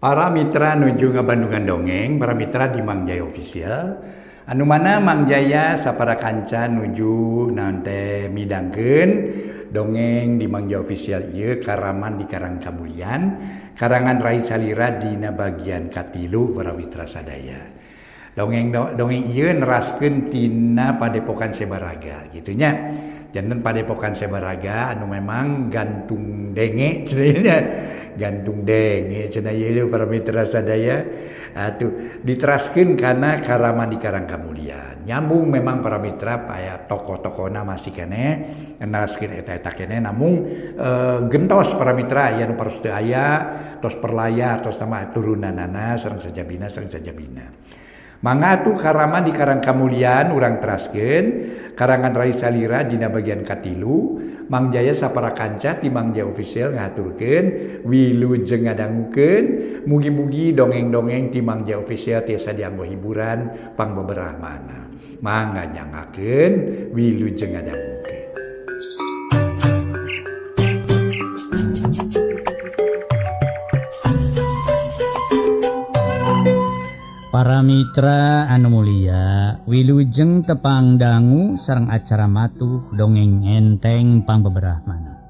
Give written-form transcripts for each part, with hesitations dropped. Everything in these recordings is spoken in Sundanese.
Para mitra nuju ngabandungan dongeng, para mitra di Mang Jaya Official. Anu mana Mang Jaya sapara kanca nuju naon teh midangkeun dongeng di Mang Jaya Official ieu Karaman di Karang Kamulyan, karangan Rai Salira dina bagian katilu para mitra sadaya. Dongeng dongeng ieu neraskeun tina Padepokan Sebaraga gitu nya. Janten Padepokan Sebaraga anu memang gantung denge cenah, gantung denge cenah ieu para mitra sadaya. Atuh diteraskeun kana Karaman di Karang Kamulyan. Nyambung memang para mitra aya tokoh-tokohna masih keneh neraskeun eta-eta keneh, namun gentos para mitra aya nu paros teu aya, tos perlaya tos nama turunanana sareng sajabina sareng sajabina. Mangga atuh Karaman di Karang Kamulyan urang teraskeun karangan Rai Salira dina bagian katilu. Mang Jaya sapara kanca ti Mang Jaya Official ngahaturkeun wilujeng ngadangukeun, mugi-mugi dongeng-dongeng ti Mang Jaya Official tiasa dianggo hiburan pangbeberahmana. Mangga nyangakeun wilujeng ngadangukeun. Para mitra anu mulia, wilujeng tepang dangu sareng acara matuh dongeng enteng pangbeberahmana.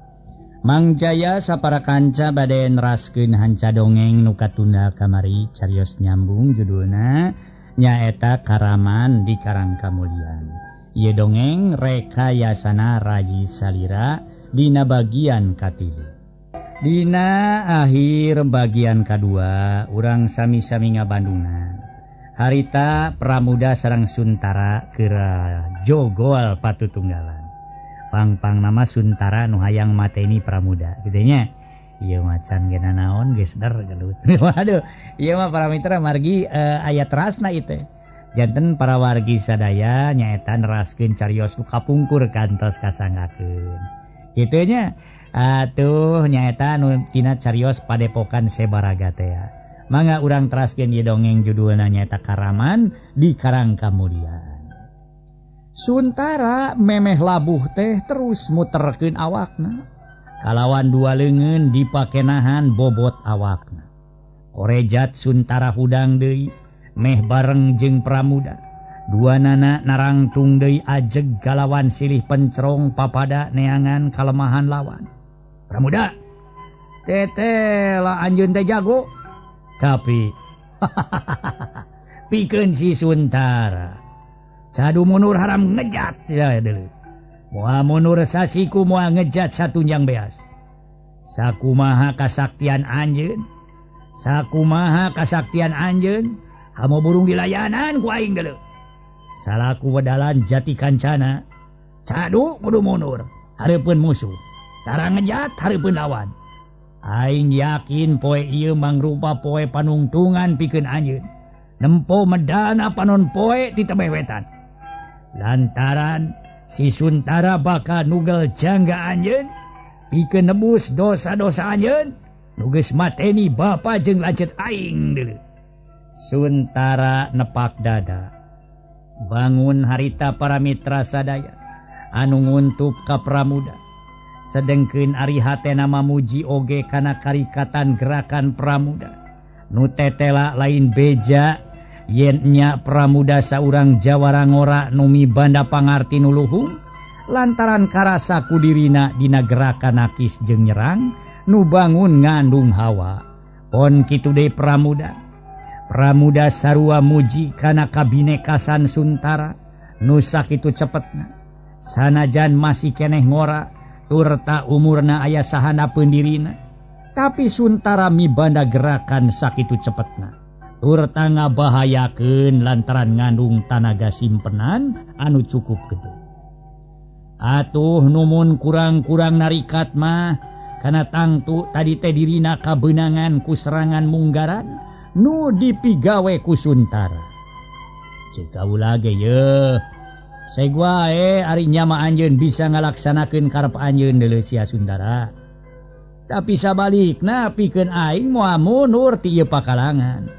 Mang Jaya sapara kanca bade neraskeun hanca dongeng nu katunda kamari carios nyambung judulna nyaeta Karaman di Karang Kamulyan. Ieu dongeng rekayasana Rayi Salira dina bagian katilu. Dina akhir bagian kadua urang sami-sami ngabandungan. Harita Pramuda sareng Suntara keur jogol patutunggalan. Pang-pang nama Suntara nu hayang mateni Pramuda kitu nya. Ieu macan ge naon geus der gelut. Waduh, ieu mah para mitra margi aya terasna ieu teh. Janten para wargi sadaya nyaeta neraskeun carios nu kapungkur kantos kasanggakeun. Kitu nya. Atuh nyaeta nu tina carios Padepokan Sebaraga teh. Mangga urang teraskeun ieu dongeng judulna nyaeta Karaman di Karang Kamulyan. Suntara memeh labuh teh terus muterkeun awakna. Kalawan dua leungeun dipakenahan bobot awakna. Korejat Suntara hudang deui meh bareng jeung Pramuda. Dua nana narangtung deui ajeg kalawan silih pencerong papada neangan kalemahan lawan. Pramuda, teteh lah anjeun teh jago. Tapi pikeun si Suntara cadu munur haram ngejat ya deuleu. Moal munur sasiku moal ngejat satunjang beas. Sakumaha kasaktian anjeun, sakumaha kasaktian anjeun, hamo burung dilayanan ku aing deuleu. Salaku wedalan jati kancana, cadu kudu munur hareupeun musuh, tara ngejat hareupeun lawan. Aing yakin poe ieu mangrupa poe panungtungan pikeun anjeun. Nempo medana panon poe ti tebeh wetan. Lantaran si Suntara bakal nugel jangga anjeun pikeun nebus dosa-dosa anjeun nu geus mateni bapa jeung lanceut aing deuleu. Suntara nepak dada. Bangun harita para mitra sadaya anu nguntup ka Pramuda. Sedengkeun ari hatena mamuji oge kana karikatan gerakan Pramuda. Nu tetela lain beja yen nya Pramuda saurang jawara ngora nu mibanda pangarti nu luhung lantaran karasa kudirina dina gerakan nakis jeung nyerang nu bangun ngandung hawa. Pon kitu deui Pramuda. Pramuda sarua muji kana kabinekasan Suntara nu sakitu cepetna. Sanajan masih keneh ngora turta umurna aya sahana pendirina, tapi Suntara mibanda gerakan sakitu cepetna turta ngabahayakeun lantaran ngandung tanaga simpenan anu cukup gede. Atuh numun kurang-kurang narikat mah kana tangtu tadi teh dirina kabeunangan ku serangan munggaran nu dipigawe ku Suntara. Ceuk kaula ge yeuh. Segwae ari nyama anjeun bisa ngalaksanakeun karep anjeun deuleu sia Suntara. Tapi sabalikna pikeun aing moal mundur ti ieu pakalangan.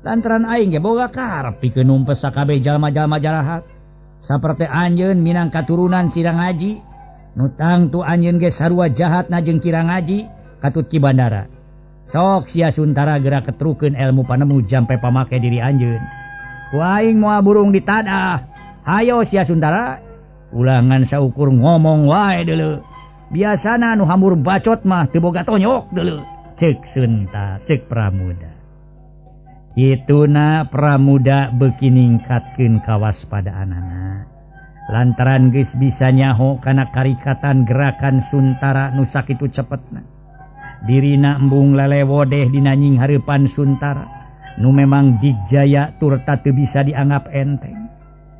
Lantaran aing ge boga karep pikeun numpes sakabeh jalma-jalma jarahat. Saperti anjeun minang katurunan Sirang Haji, nu tangtu anjeun ge sarua jahatna jeung Kirang Haji katut Ki Bandara. Sok sia Suntara gerak ketrukeun ilmu panemu jampe pamake diri anjeun. Ku aing moal burung ditadah. Hayo sia Suntara. Ulangan saukur ngomong wae deuleu. Biasana nu hambur bacot mah teu boga tonyok deuleu. Ceuk Sunta, ceuk Pramuda. Kituna Pramuda beuki ningkatkeun kawaspadaanana. Lantaran geus bisa nyaho kana karikatan gerakan Suntara nu sakitu cepetna. Dirina embung lelewodeh dina nyinghareupan Suntara nu memang dijaya turta teu bisa dianggap enteng.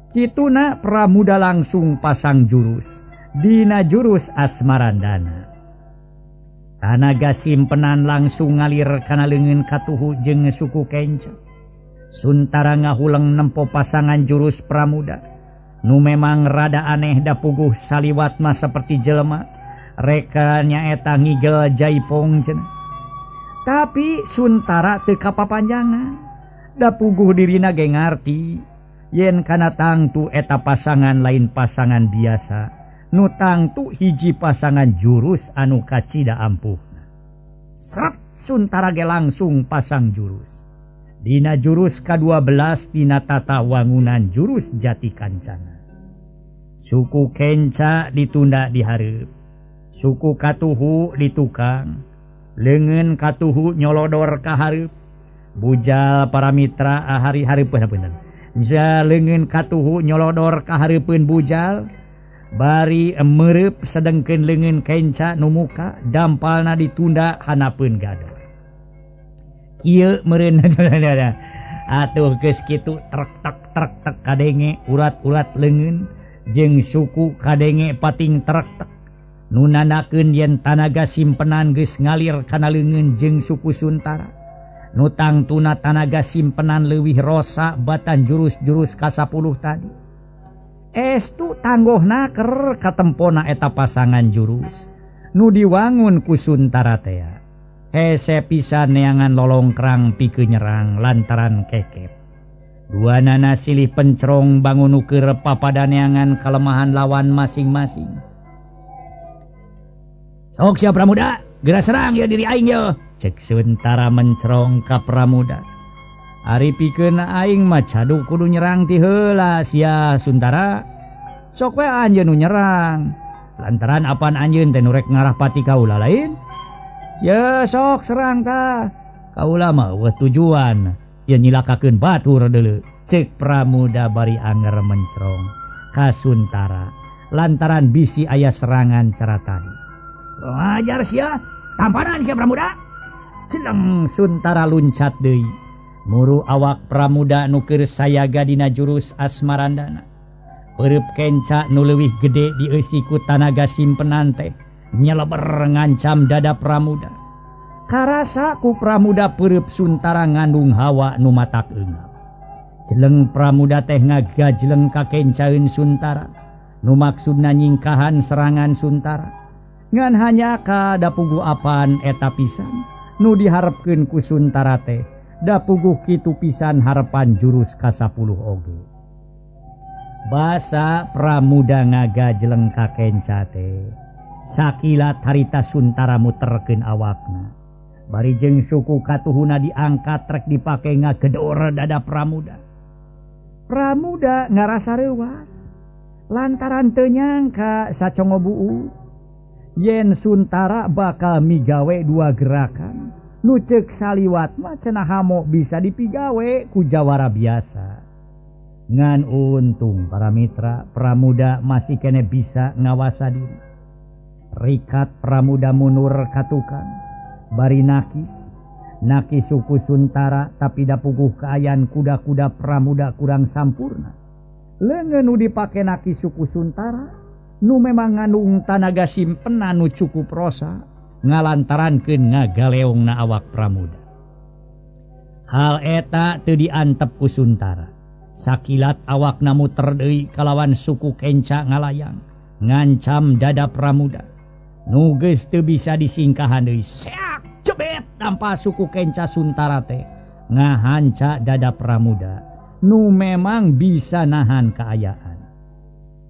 Kituna Pramuda langsung pasang jurus dina jurus Asmarandana. Tanaga simpenan langsung ngalir kana leungeun katuhu jeung suku kenca. Suntara ngahuleng nempo pasangan jurus Pramuda nu memang rada aneh da puguh saliwat mah seperti jelema reka nyaeta ngigel jaipong cenah. Tapi Suntara teu kapapanjangan da puguh dirina ge ngarti yen kana tangtu eta pasangan lain pasangan biasa. Nu tangtu hiji pasangan jurus anu kacida ampuhna. Sret Suntara ge langsung pasang jurus. Dina jurus ka-12 dina tata wangunan jurus Jati Kancana. Suku kenca ditunda dihareup. Suku katuhu ditukang. Leungeun katuhu nyolodor ka hareup. Bujal para mitra hari-hareupeun punten. Ja leungeun katuhu nyolodor ka hareupeun bujal. Bari mereup sedengkeun leungeun kenca nu muka dampalna ditunda hanapeun gador. Kieu meureun atuh geus kitu trek tek trek tek kadenge urat-urat leungeun jeung suku kadenge pating trek tek nu nandakeun yen tanaga simpenan geus ngalir kana leungeun jeung suku Suntara. Nu tangtuna tanaga simpenan leuwih rosa batan jurus-jurus ka-10 tadi. Estu tanggoh naker katempona eta pasangan jurus nu diwangun ku Suntara tea. Hese pisan neangan lolongkrang pikeun nyerang lantaran kekep. Duanana silih pencerong bangun ukur papada neangan kelemahan lawan masing-masing. Sok sia Pramuda, geura serang ya diri aing ye. Cek Suntara mencerong ka Pramuda. Ari pikeun aing mah cadu kudu nyerang ti heula sia Suntara. Sok we anjeun nu nyerang. Lantaran apan anjeun teh nu rek ngarah pati kaula lain? Ya sok serang tah. Kaula mah eueuh tujuan yen nyilakakeun batur deuleu. Ceuk Pramuda bari anger mencerong ka Suntara lantaran bisi aya serangan cara tadi. Ajar sia, tampanan sia Pramuda. Celeng Suntara luncat deui. Muru awak Pramuda nu keur sayaga dina jurus Asmarandana. Peureub kenca nu leuwih gede dieusi ku tanaga simpenan teh nyeleber ngancam dada Pramuda. Karasa ku Pramuda peureub Suntara ngandung hawa nu matak eungap. Jeleng Pramuda teh ngagajleng ka kencaeun Suntara nu maksudna nyingkahan serangan Suntara. Ngan hanya ka dapuguh apan eta pisan nu diharepkeun ku Suntara teh. Dapuguh kitu pisan harepan jurus ka-10 oge. Basa Pramuda ngagajleng ka kenca teh. Sakilat harita Suntara muterkeun awakna. Bari jeung suku katuhuna diangkat rek dipake ngagedor dada Pramuda. Pramuda ngarasa reuwas lantaran teu nyangka sacongo buu yen Suntara bakal migawe dua gerakan. Nu ceuk saliwat mah cenah hamo bisa dipigawe ku jawara biasa. Ngan untung para mitra Pramuda masih kene bisa ngawasa diri. Rikat Pramuda mundur ka tukang bari nakis. Nakis suku Suntara tapi dapuguh kaayaan kuda-kuda Pramuda kurang sampurna. Leungeun nu dipake nakis suku Suntara nu memang ngandung tanaga simpenan nu cukup rosa ngalantarankeun ngagaleongna awak Pramuda. Hal eta teu diantep ku Suntara. Sakilat awakna muter deui kalawan suku kenca ngalayang ngancam dada Pramuda. Nu geus teu bisa disingkahan deui. Seak jebet dampa suku kenca Suntara teh ngahanca dada Pramuda nu memang bisa nahan kaayaan.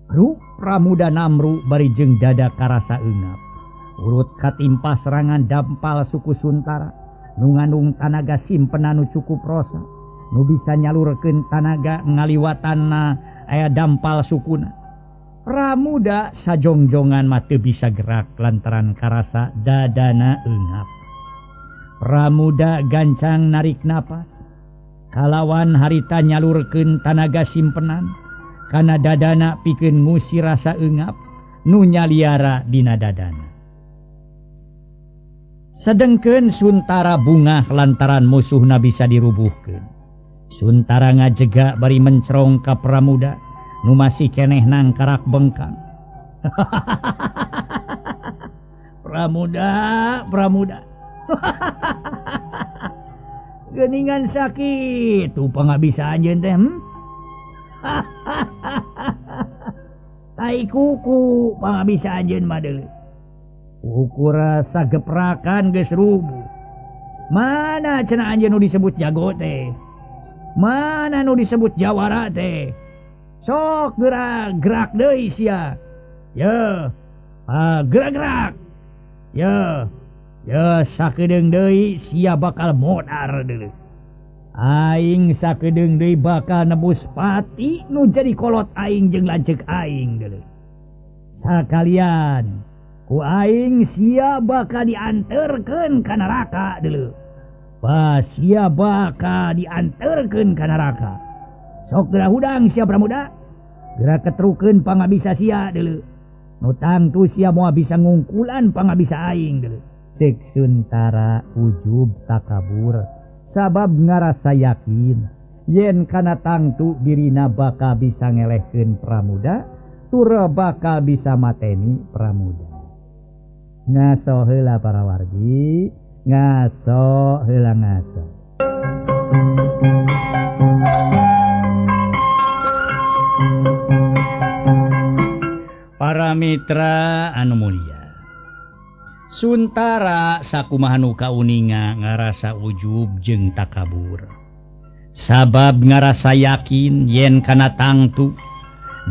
Rup Pramuda namru bari jeung dada karasa eungap. Urut katimpa serangan dampal suku Suntara Nu ngandung tanaga simpenan nu cukup rosa. Nu bisa nyalurkeun tanaga ngaliwatanna aya dampal sukuna. Pramuda sajongjongan mah teu bisa gerak lantaran karasa dadana eungap. Pramuda gancang narik napas. Kalawan harita nyalurkeun tanaga simpenan kana dadana pikeun ngusir rasa eungap nu nyaliara dina dadana. Sedengkeun Suntara bungah lantaran musuhna bisa dirubuhkeun. Suntara ngajega bari mencrong ka Pramuda nu masih keneh nangkarak bengkang. Pramuda, Pramuda. Geningan sakit tuh pangabisa anjeun teh. Tai kuku pangabisa anjeun mah deuleu. Ukur sageprakan geus rubuh. Mana cenah anjeun nu disebut jago teh? Mana nu disebut jawara teh? Sok gerak gerak deui sia. Ye, gerak-gerak. Ye, ye sakedeung deui sia bakal modar deuleu. Aing sakedeung deui bakal nebus pati nu jadi kolot aing jeung lanceuk aing deuleu. Sakalian ku aing sia bakal dianterkeun ka neraka deuleu. Bah sia bakal dianterkeun ka neraka. Sok geura hudang sia Pramuda. Geura ketrukeun pangabisa sia deuleu. Nu tangtu sia moal bisa ngungkulan pangabisa aing deuleu. Cek Suntara ujub takabur sabab ngarasa yakin yen kana tangtu dirina bakal bisa ngelehkeun Pramuda tur bakal bisa mateni Pramuda. Ngaso heula para wargi, ngaso heula ngaso. Para mitra anu mulia, Suntara sakumaha nu kauninga ngarasa ujub jeung takabur. Sabab ngarasa yakin yen kana tangtu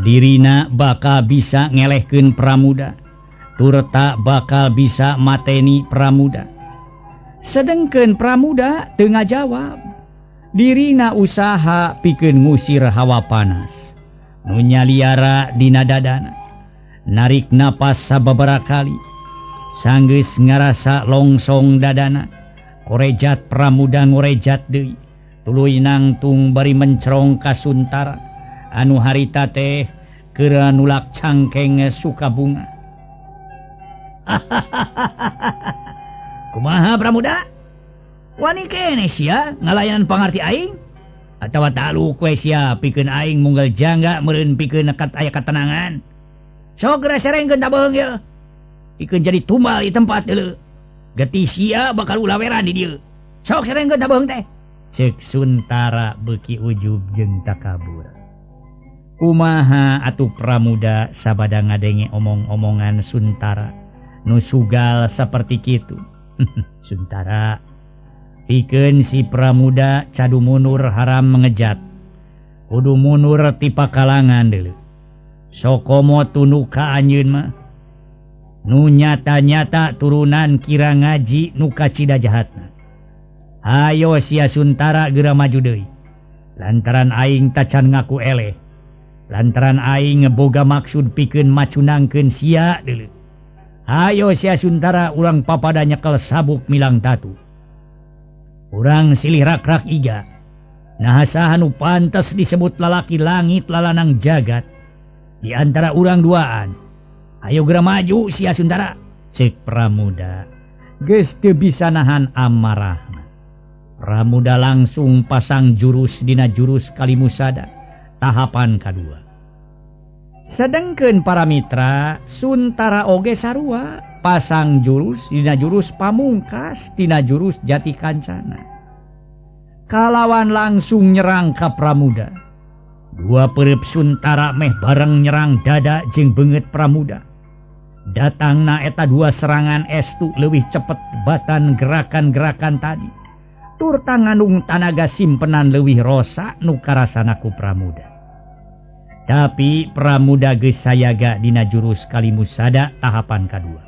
dirina bakal bisa ngelehkeun Pramuda, turta bakal bisa mateni Pramuda. Sedengkeun Pramuda teu ngajawab. Dirina usaha pikeun ngusir hawa panas nu nyaliara dina dadana. Narik napas sababaraha kali sanggeus ngarasa longsong dadana. Korejat Pramuda ngorejat deui, tuluy nangtung bari mencrong ka Suntara anu harita teh keur nulak cangkeng sukabunga. Kumaha Pramuda? Wani keneh sia ngalayanan pangarti aing? Atawa taluk we sia pikeun aing munggal jangga meureun pikeun nekat aya katenangan. Sok geura serengkeun tabeung ieu. Pikeun jadi tumbal di tempat deuleu. Getih sia bakal ulaweran di dieu. Sok serengkeun tabeung teh. Ceuk Suntara beuki ujub jeung takabur. Kumaha atuh Pramuda sabada ngadenge omong-omongan Suntara nu sugal saperti kitu. Suntara pikeun si Pramuda cadu mundur haram mengejat. Kudu mundur ti pakalangan deuleu. Sokomo tunduk ka anjeun mah. Nu nyata-nyata turunan kira ngaji nu kacida jahatna. Hayo sia Suntara geura maju deui. Lantaran aing tacan ngaku eleh. Lantaran aing boga maksud pikeun macunangkeun sia deuleu. Hayo sia Suntara urang papada nyekel sabuk milang tatu. Urang silih rak-rak iga. Naha saha nu pantes disebut lalaki langit lalanang jagat di antara urang duaan. Ayo geura maju sia Suntara. Cek Pramuda geus teu bisa nahan amarahna. Pramuda langsung pasang jurus dina jurus Kalimusada tahapan kadua. Sedengkeun para mitra Suntara oge sarua pasang jurus dina jurus pamungkas dina jurus Jati Kancana. Kalawan langsung nyerang ka Pramuda. Dua perep Suntara meh bareng nyerang dada jeung beungeut Pramuda. Datangna eta dua serangan estu leuwih cepet batan gerakan-gerakan tadi. Turta ngandung tanaga simpenan leuwih rosa nu karasana ku Pramuda. Tapi Pramuda geus sayaga dina jurus Kalimusada tahapan kadua.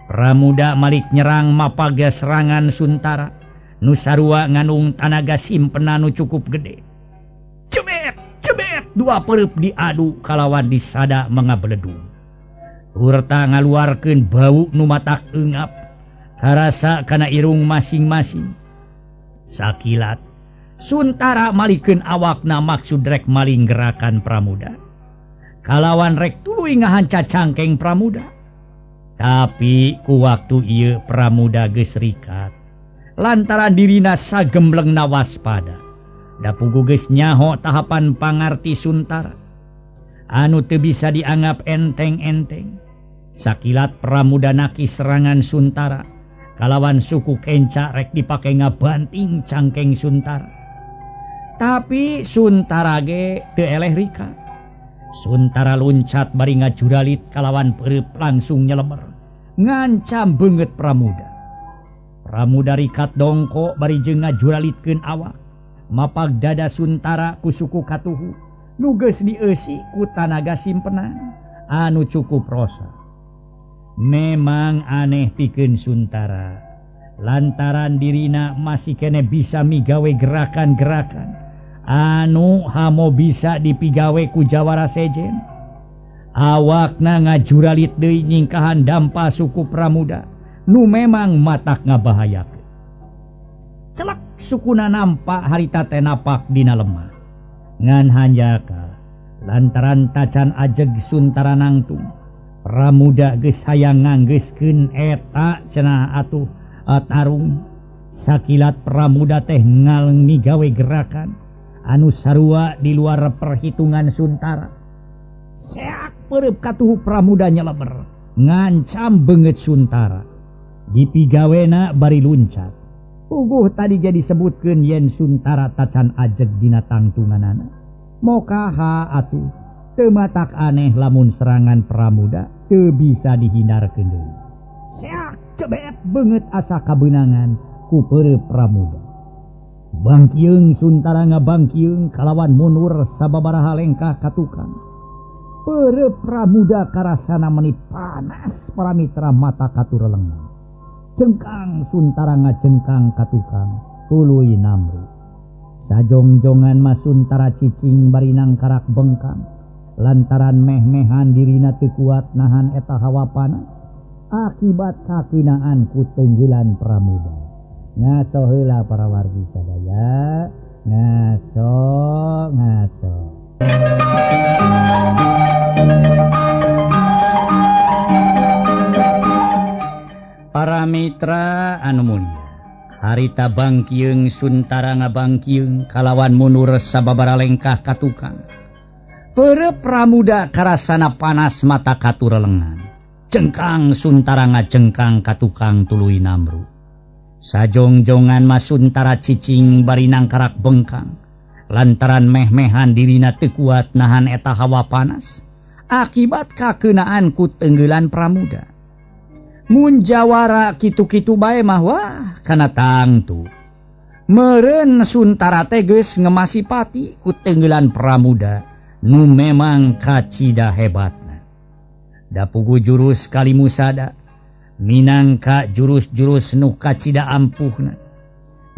Pramuda malik nyerang mapaga serangan Suntara. Nu sarua nganung tanaga simpenan nu cukup gede. Cebet, cebet dua perep diadu kalawan disada mengabeledung. Turta ngaluarkeun bau nu matak eungap karasa kana irung masing-masing. Sakilat Suntara malikeun awakna maksud rek maling gerakan Pramuda. Kalawan rek tuluy ngahanca cangkeng Pramuda. Tapi ku waktu ieu Pramuda geus rikat. Lantaran dirina sagemblengna waspada. Da puguh geus nyaho tahapan pangarti Suntara. Anu teu bisa dianggap enteng-enteng. Sakilat Pramuda naki serangan Suntara. Kalawan suku kenca rek dipake ngabanting cangkeng Suntara. Tapi Suntara ge teu eleh rikat. Suntara loncat bari ngajuralit kalawan perep langsung nyelemer. Ngancam beungeut Pramuda. Pramuda rikat dongko bari jeung ngajuralitkeun awak. Mapag dada Suntara ku suku katuhu. Nu geus dieusi ku tanaga simpenan anu cukup rosa. Memang aneh pikeun Suntara. Lantaran dirina masih kene bisa migawe gerakan-gerakan anu hamo bisa dipigawe ku jawara sejen. Awakna ngajuralit deui nyingkahan dampa suku Pramuda nu memang matak ngabahayakeun. Celak sukuna nampak harita teh napak dina lemah. Ngan hanjakal lantaran tacan ajeg Suntara nangtung. Pramuda geus hayang nganggeuskeun eta cenah atuh tarung. Sakilat Pramuda teh ngaleng migawe gerakan anu sarua di luar perhitungan Suntara. Seak perep katuhu Pramuda nyeleber ngancam beungeut Suntara. Dipigawena bari luncat. Puguh tadi jadi sebutkeun yen Suntara tacan ajeg dina tangtunganana. Mokaha atuh teu matak aneh lamun serangan Pramuda teu bisa dihindarkeun deui. Seak cebet beungeut asa kabeunangan ku peureup Pramuda. Bangkieung Suntara ngabangkieung kalawan mundur sababaraha lengkah ka tukang. Peureup Pramuda karasana meni panas para mitra mata katurelengan. Jengkang Suntara ngajengkang ka tukang tuluy namru. Sajongjongan mah Suntara cicing bari nangkarak bengkang. Lantaran meh-mehan dirina teu kuat nahan eta hawa panas akibat kakinaan ku tenggelan Pramuda. Ngaso heula para wargi sadaya, ngaso ngaso. Para mitra anu mulia, harita bangkieung Suntara ngabangkieung kalawan mundur sababaraha lengkah ka tukang. Peureup Pramuda karasana panas mata katurelengan. Jengkang Suntara ngajengkang ka tukang tuluy namru. Sajongjongan mah Suntara cicing bari nangkarak bengkang. Lantaran meh-mehan dirina teu kuat nahan eta hawa panas akibat kakeunaan ku tenggelan Pramuda. Mun jawara kitu-kitu bae mah wah kana tangtu. Meureun Suntara teh geus ngemasi pati ku tenggelan Pramuda nu memang kacida hebatna. Da puguh jurus Kalimusada minangka jurus-jurus nu kacida ampuhna.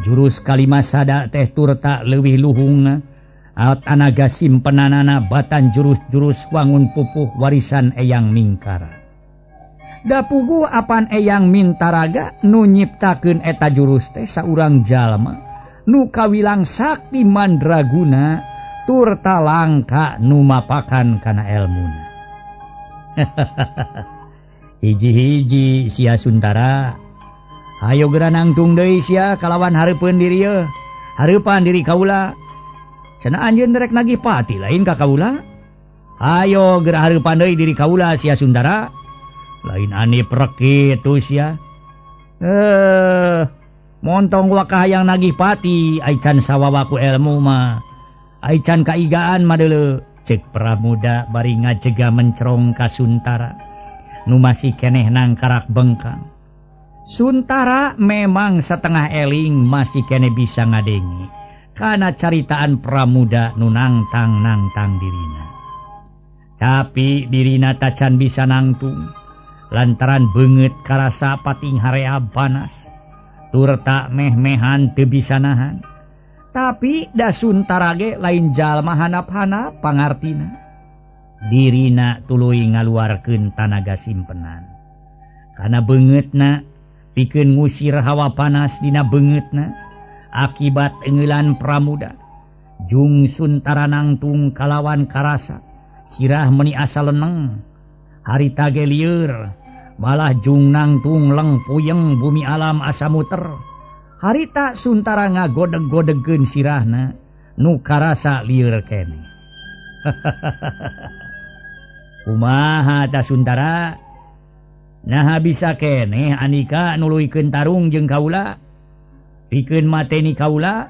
Jurus Kalimasada teh turta leuwih luhungna tanaga simpenanana batan jurus-jurus wangun pupuh warisan Eyang Mingkara. Da puguh apan Eyang Mintaraga nu nyiptakeun eta jurus teh saurang jalma nu kawilang sakti mandraguna turta langka nu mapakan kana elmuna. Hiji-hiji sia Suntara, hayo geura nangtung deui sia kalawan hareupeun diri yeuh. Hareupan diri kaula. Cenah anjeun rek nagih pati lain ka kaula. Hayo geura hareupan deui diri kaula sia Suntara. Lain aneh prek kitu sia. Montong wakah hayang nagih pati ai can sawawa ku elmu mah. Ai can kaigaan mah deuleu. Cek Pramuda bari ngajega mencerong ka Suntara nu masih keneh nangkarak bengkang. Suntara memang setengah eling masih keneh bisa ngadengi kana caritaan Pramuda nu nangtang-nangtang dirina. Tapi dirina tacan bisa nangtung lantaran beungeut karasa pating harea panas. Turta meh-mehan teu bisa nahan. Tapi da Suntara ge lain jalma hanap-hanap pangartina. Dirina tuluy ngaluarkeun tanaga simpenan. Kana beungeutna pikeun ngusir hawa panas dina beungeutna akibat engeulan Pramuda. Jung Suntara nangtung kalawan karasa sirah meuni asa leneng. Harita ge lieur, malah jung nangtung leng puyeng bumi alam asa muter. Harita Suntara ngagodeg-godegkeun sirahna nu karasa lieur keneh. Kumaha ta Suntara? Naha bisa keneh andika nuluykeun tarung jeung kaula? Pikeun mateni kaula?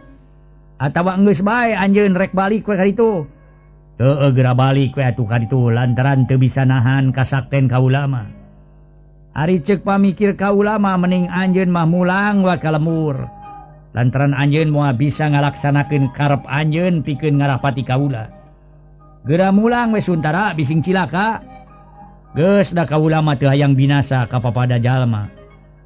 Atawa geus bae anjeun rek balik we ka ditu? Heueuh geura balik we atuh ka ditu lantaran teu bisa nahan kasakten kaula mah. Ari ceuk pamikir kaula mah mending anjeun mah mulang we ka lembur. Lantaran anjeun moal bisa ngalaksanakeun karep anjeun pikeun ngarapati kaula. Geura mulang we Suntara bising cilaka. Geus da kaula mah teu hayang binasa ka papada jalma.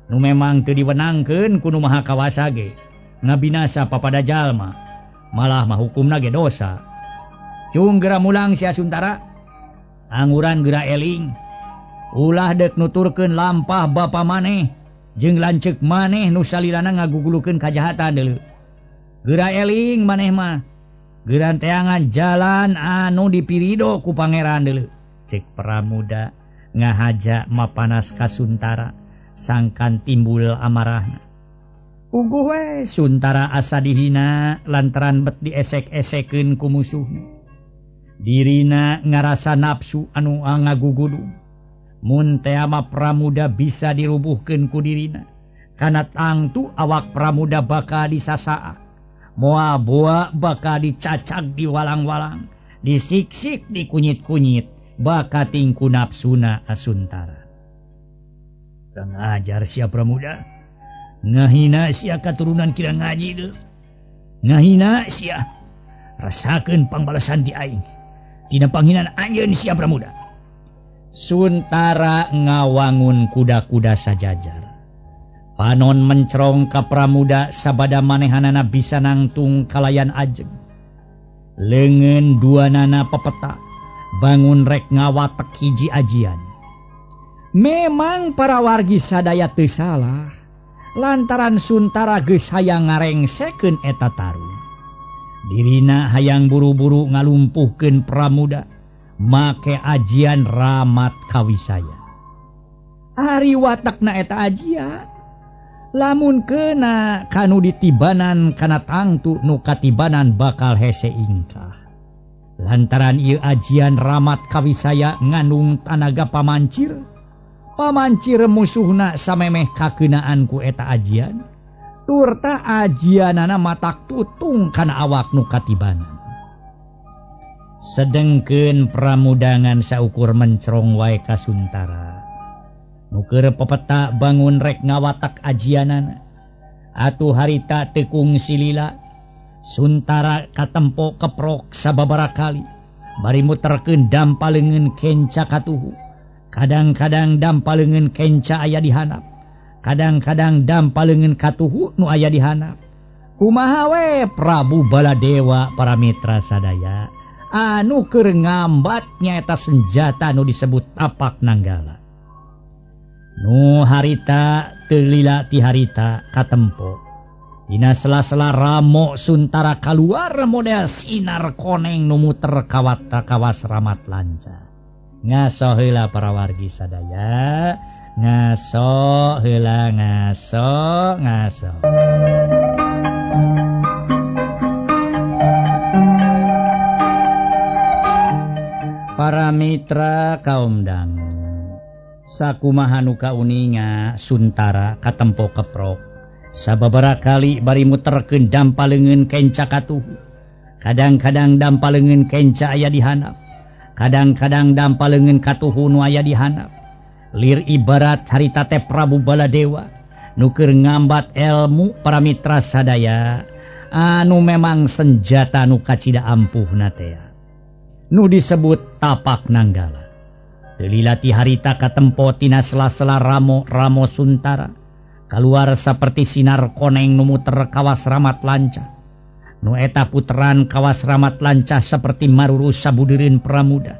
Nu memang teu diwenangkeun ku Nu Maha Kawasa ge ngabinasa papada jalma. Malah mah hukumna ge dosa. Cung geura mulang sia Suntara. Anguran geura eling. Ulah deuk nuturkeun lampah bapa maneh jeung lanceuk maneh nu salilana ngagugulukeun kajahatan deuleu. Geura eling maneh mah. Geura teangan jalan anu dipirido ku pangeran deuleu. Cek Pramuda ngahaja mapanas ka Suntara sangkan timbul amarahna. Puguh we Suntara asa dihina lantaran bet diesek-esekeun ku musuhna. Dirina ngarasa nafsu anu ngagugudug. Mun tea mah Pramuda bisa dirubuhkeun ku dirina. Kana tangtu awak Pramuda bakal disasaa. Moa boa bakal dicacag di walang-walang, disiksik dikunyit-kunyit. Baka tingku nafsuna Asuntara. Kurang ajar sia Pramuda. Ngahina sia katurunan kira ngaji deu. Ngahina sia. Rasakeun pangbalasan ti aing. Tina panghinaan anjeun sia Pramuda. Suntara ngawangun kuda-kuda sajajar. Panon mencerong ka Pramuda sabada manehanana bisa nangtung kalayan ajeg. Leungeun duanana pepeta. Bangun rek ngawatek hiji ajian. Memang para wargi sadaya teu salah lantaran Suntara geus hayang ngarengsekeun eta tarung. Dirina hayang buru-buru ngalumpuhkeun Pramuda make ajian Ramat Kawisaya. Ari watakna eta ajian lamun kena kanu ditibanan kana tangtu nu katibanan bakal hese ingkah. Lantaran ieu ajian Ramat Kawisaya ngandung tanaga pamancir, pamancir musuhna samemeh kakeunaan ku eta ajian, turta ajianana matak tutung kana awak nu katibanan. Sedengkeun Pramudangan saukur mencerong wae ka Suntara. Nu keur pepeta bangun rek ngawatak ajianana. Atuh harita teu kungsi lila. Suntara katempo keprok sababaraha kali bari muterkeun dampa leungeun kenca katuhu. Kadang-kadang dampa leungeun kenca aya di handap, kadang-kadang dampa leungeun katuhu nu aya di handap. Kumaha we Prabu Baladewa para mitra sadaya anu keur ngambat nyaeta senjata nu disebut tapak nanggala. Nu harita teu lila ti harita katempo. Dina sela-sela ramo Suntara kaluar model sinar koneng nu muter kawat kawas ramat lanca. Ngaso heula para wargi sadaya, ngaso heula ngaso ngaso. Para mitra kaum dangu, sakumaha nu kauninga Suntara katempo keprok. Sababaraha kali bari muterkeun dampa leungeun kenca katuhu. Kadang-kadang dampa leungeun kenca aya di handap, kadang-kadang dampa leungeun katuhu nu aya di handap. Lir ibarat harita teh Prabu Baladewa nu keur ngambat elmu para mitra sadaya anu memang senjata nu kacida ampuhna teh nu disebut tapak nanggala. Teu lila ti harita katempo tina sela-sela ramo-ramo Suntara Kaluar saperti sinar koneng nu muter kawas ramat lancah. Nu eta puteran kawas ramat lancah seperti marurus sabudirin Pramuda.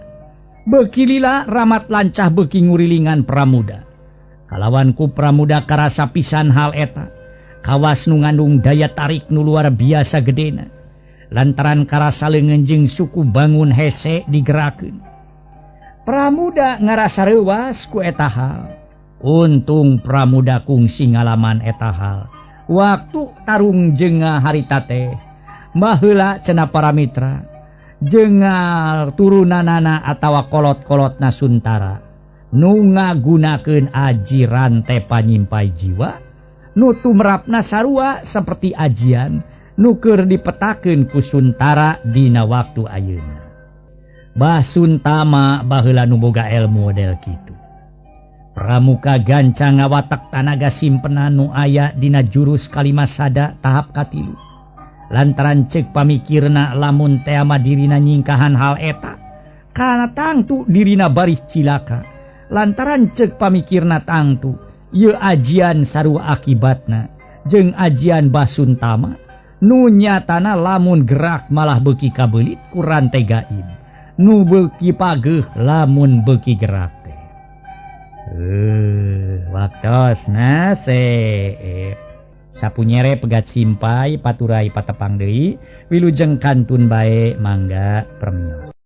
Beuki lila ramat lancah beuki ngurilingan Pramuda. Kalawan ku Pramuda karasa pisan hal eta. Kawas nu ngandung daya tarik nu luar biasa gedena. Lantaran karasa leungeun jeung suku bangun hese digerakeun. Pramuda ngarasa reuwas ku eta hal. Untung Pramuda kungsi ngalaman eta hal. Waktu tarung jenga harita teh baheula cenah para mitra jenga turunanana atawa kolot-kolotna Suntara nu ngagunakeun aji rante panyimpai jiwa nu tumrapna sarua seperti ajian nu keur dipetakeun ku Suntara dina waktu ayeuna. Bah Suntama baheula nu boga ilmu model kitu. Pramuka gancang ngawatek tanaga simpenan nu aya dina jurus Kalimasada tahap katilu. Lantaran ceuk pamikirna lamun tea mah dirina nyingkahan hal eta, kana tangtu dirina baris cilaka. Lantaran ceuk pamikirna tangtu ieu ajian sarua akibatna jeung ajian Basuntama nu nyatana lamun gerak malah beuki kabeulit ku rantai gaib, nu beuki pageuh lamun beuki gerak. Waktosna sapu nyere pegat simpai paturai patepang deui wilujeng kantun bae mangga permios.